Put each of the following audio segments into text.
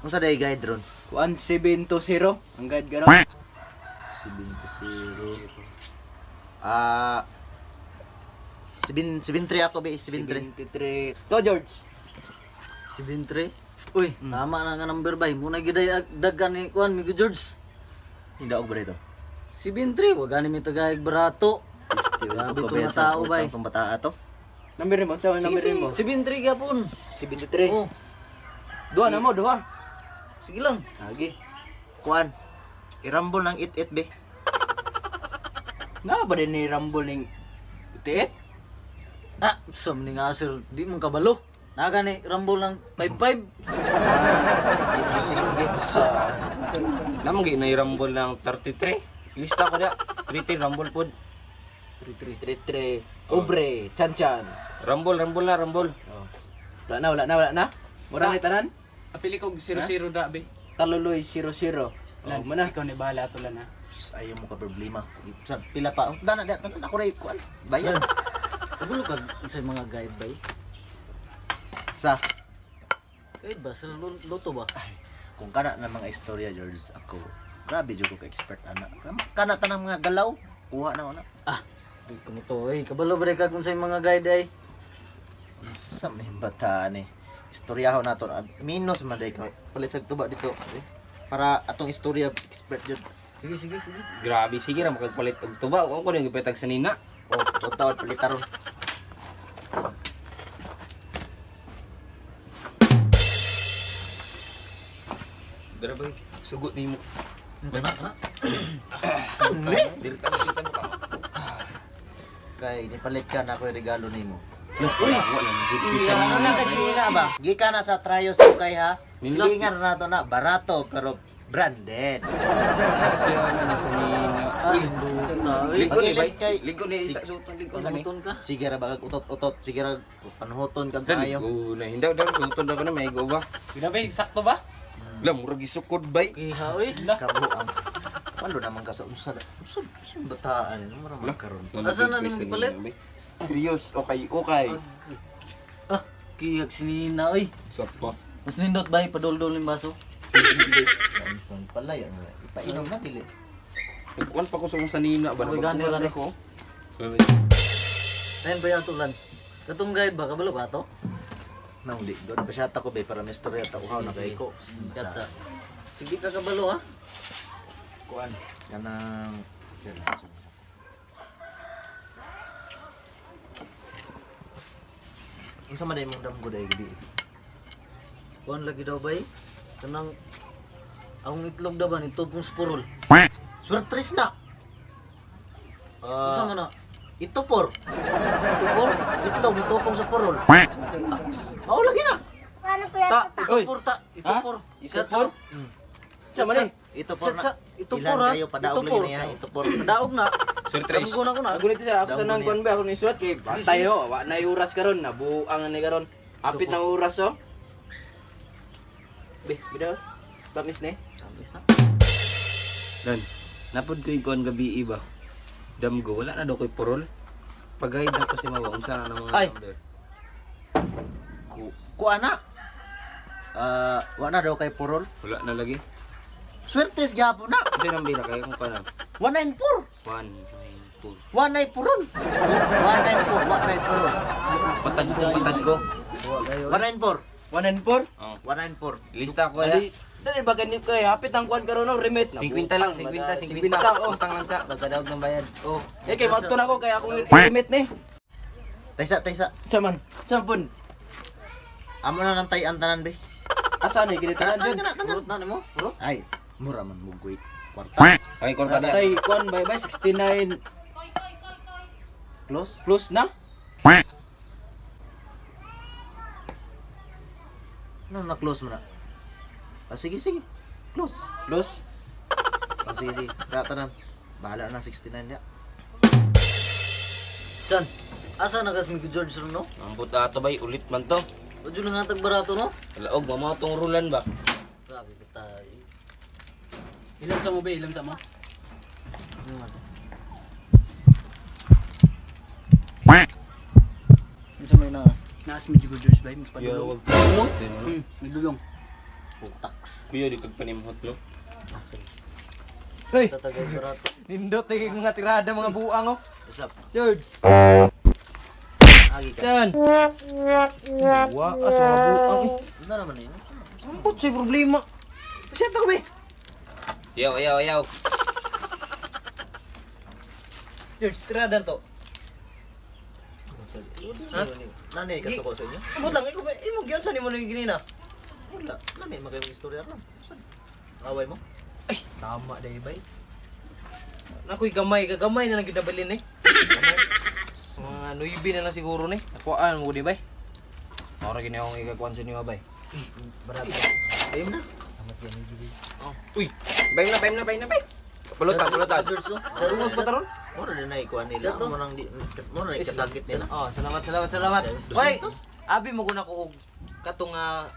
Unsa day guide ron? Kuan 720 ang guide karon. 7-0. Ah, 7 7-3 ako be, 7-3. 73. To George. 73. Uy, tama na nga number bay. Muna giday daghan ni kuan Migo George. Hindi ako ba dito? 73, wa gani mi tagaig barato. Grabe Grabe itong mga tao, bay. Itong bata ato. Number nimo, sa number nimo? 73 gyapon. 73. Oh, Duha na mo, duha. sige lang. Agi. Kuan. Irambol ng 8-8 be. Na ba din ni Rumble ning tiit? Ah, sa ni nga sir, di man kabalo. Naga ni Rumble ng 55. Sige, sige. Namang gi na rumble ng 33. Lista ko da. 33 rumble pod. 33. Obre, chan chan. Rumble, rumble na, rumble. Oh. Wala na, wala na, wala na. Mura na tanan. Apili ko 00 da be. Taluloy 00. Oh, mo na. Ikaw ni bahala ato lan ha. Sus, ayaw mo ka problema. Sa pila pa. Oh, dana, dana, dana, ako rin, kuan. Bayan. Kabalo ka sa mga guide bay. Sa, Guide ba sa loto ba? Kung kana na mga istorya, George, ako, grabe jud ko ka expert ana. Kana tanang mga galaw, kuha na ako na. Ah, di ko mo to eh. Kabalo ba kag sa mga guide ay? Sa may bata ni. Istoryahon nato. Minus man day ka. Palit sa tuba dito. Eh. Para atong istorya expert jud. Sige, sige, sige. Grabe sige ra makagpalit og tuba. Wa ko ning gipatag sa nina. Oh, totoo palitaron. Dara bay, sugot nimo. Kana, kana. Kani? Dili ta kita mo ka. Kay nipalit ka na ako'y regalo nimo. Uy, wala na gud bisa Ano nina. na kasi na ba? Gika na sa Trayos Ukay ha. Nila. Silingan na nato na barato pero branded. Siya na ni sa nina. Ah, duta eh. Ligo ni bay. Pag-ilis kay- Ligo ni isa suton ligo na ni. Panuton ka. Sige ra bagag utot-utot, sige ra panuhoton kag Dali kaayo. ko na hindaw daw suton daw na may go ba. Grabe, sakto ba? La murag gisukod bay. Kiha oy. Kabuang. Walo naman ka sa unsa unsa unsa bataan mura man karon. Asa na nimong gipalit? Trios, okay, okay. Ah, kihag sinina oy. Sapa. Mas nindot bay paduldol ning baso. Unsa pala yan. Ipainom na dili. Nagkuan pa ko sa sa nina ba Uy, gani ra ni. ko. Ayun ba ato lan? Katong guide ba kabalo ka ato? Nang di god pa siya ko be para may istorya ta uhaw na kay ko. Katsa. Sige ka kabalo ha. Kuan kanang unsa man imong damgo day gabi? Kuan lagi daw bay. Kanang akong itlog daw ba nito pong spurol. Suertres na. Unsa man na? Ito por. Tupor? Itlog ni tupong sa porol. Oh, lagi na. Ta, itupor ta, itupor. Itupor? Sa man eh. Ito por Sa, na. itupor Ilan ha. kayo padaog Itupor. lagi niya, ito por. Padaog na. Sir Tres. Damgo na ko na. Ako nito sa ako sa Damgo nang niya. kuan ba ako ni suwat kay bantay oh, wa na oras karon nabuang ni karon. Apit na oras oh. Be, bidaw. Tamis ni. Tamis na. Dan, napod ko kuan gabi iba. Damgo, wala na daw ko'y purol. Pag-guide na ko si Mawa, unsa na ng mga Ay. number. Ku kuan na. Ah, wa na daw kay porol. Wala na lagi. Suertes gihapon na. Unsa nang bira kay kung kanang 194. 1 9 2. 194. 194, 194. Patad ko, patad ko. 194. 1 and 4. Oh. 194. Lista ko ya. Dali, dali ba ganit kay hapit ang kuan karon oh, remit na. 50 lang, 50, 50. 50 oh. Utang lang sa pagkadaog ng bayad. Oh, eh kay madto na ko kay akong i-remit ni. Taysa, taysa. Sa man. Sa pun. Amo na nang tayan tanan be. Asa ni gini tanan Tanan jud. kana tanan. Purot na nimo? Purot? Ay, mura man mo guit. Kwarta. Ay, kwarta na. Tay kuan bye bye 69 Close. plus na. Ano na close man na? Ah, sige, sige. Close. Plus. Ah, sige, sige. Kaya tanan. Bahala na 69 ya. Chan. Asa na kas Migo George ron no? Ambot ato bay, ulit man to. Wadyo lang natag barato no? Laog, mamaw tong rulan ba? Grabe ka tayo. Ilan sa mo be, ilan sa mo? Ano man? Unsa may na? Naas medyo good George bay, magpadulong. Wag. Nagdulong. Putax. Kuya di kag panimhot no. Hoy, Tatagay barato. nindot eh mga tirada mga buang oh. Usap. George. Agi ka. Yan. Wa sa mga buang eh. Ano naman yun? Ambot sa problema. Pasya ta ko eh. Yaw, yaw, yaw. George, tirada to. Ha? Nanay kasuko sa inyo? Ambot lang ikaw imo giyon sa nimo ni ginina. Wala. Nami magayong istorya ron. Saan? Away mo? Ay, tama day bay. Nakoy gamay, kagamay na lang gyud nabalin eh. Gamay. Sa mga nuibi na lang siguro ni. Nakuhaan mo di bay. Ora gini akong ikakuan sa niyo bay. Barato. Ayun na. Oh. Uy, Bay na, bay na, bay na, bay. Pulutan, pulutan. George, no? dungog pa taron? Mura na naikuha nila. Mo nang di mo na kasakit nila. Oh, salamat, salamat, salamat. Oy, abi mo guna ko og katong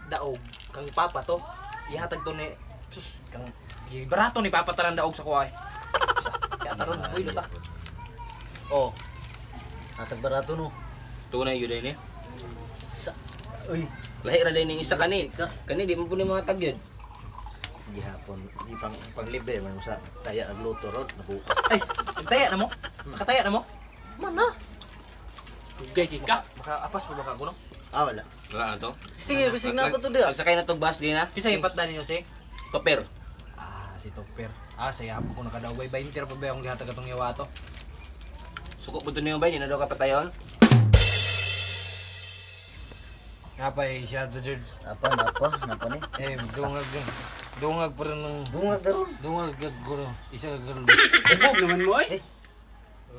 daog kang papa to. Ihatag to ni sus kang barato ni papa taran daog sa kuha. Kaya taron, uy luta. Oh. Hatag barato no. Tunay yun ni. Sa Uy, Lahi ra day ning isa kani. Kani di mo po ni mga tag yun. gihapon di pang panglibre man sa taya nagluto ron nabuka. Ay, nagtaya na mo? Nakataya na mo? Mana? Gay ka. Makaapas pa ba ka kuno? Ah, wala. Wala na to. Sige, bisig na ako to dia. Pagsakay na tog bus di na. Pisa yung patdan ninyo si? Toper. Ah, si Topper. Ah, saya po ko nakadaog bay 20 ra pa ba akong gihatag atong yawa to. Suko po to niyo bay, di na daw kapatayon. Napay siya to George. Apa napa napa ni? Eh, dungag. Dungag pa rin ng Bungag daron. dungag guro. Isa ka guro. Bug naman mo ay.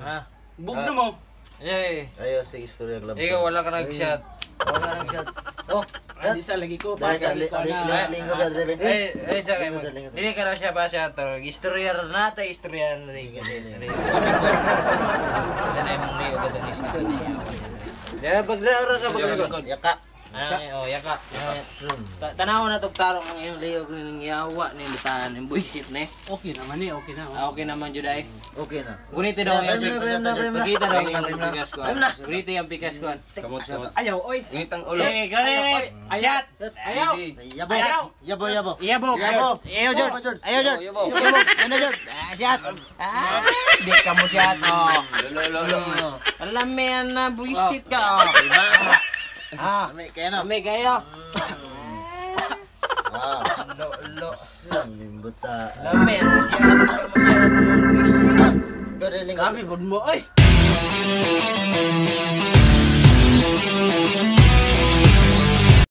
Ha? Bug na mo. Eh, Ayo sige istorya glove. ikaw wala ka nag-shot. Wala nang shot. Oh, Adi sa lagi ko Dahil sa pa ko na. linggo ka drebe. Eh, eh sa kay mo. Linggo, linggo. Dili ka na siya pa siya to. Istorya ra nata, istorya na rin. Danay mong liyo ka dong istorya. Dili pagdara ka pag Yaka. Ah, oh, yaka. Tanaw na tog tarong ang iyong liyo ning yawa ni bitahan ning buisit ni. Okay naman eh, okay na. Ah, okay naman jud ay. Okay na. Guniti daw ang Ayun na, ayun na, Pakita daw ang iyong pikas ko. Guniti ang pikas ko. Kamot, kamot. Ayaw oy. Ingit ang ulo. Eh, gani. Ayat. Ayaw. Yabo. Yabo, yabo. Yabo. Yabo. Ayaw, George. Ayaw, George. Yabo. Yabo. Ano, George? Ah, siyat. Ah, di ka mo siyat, oh. Lolo, lolo. Alam mo yan na, buisit ka, oh. Ah, May kaya na. may kayo. Ah. Lo, lo. Limbuta. Alam mo yan, siyat. Siyat, buisit. Linggo. Kami bud mo ay.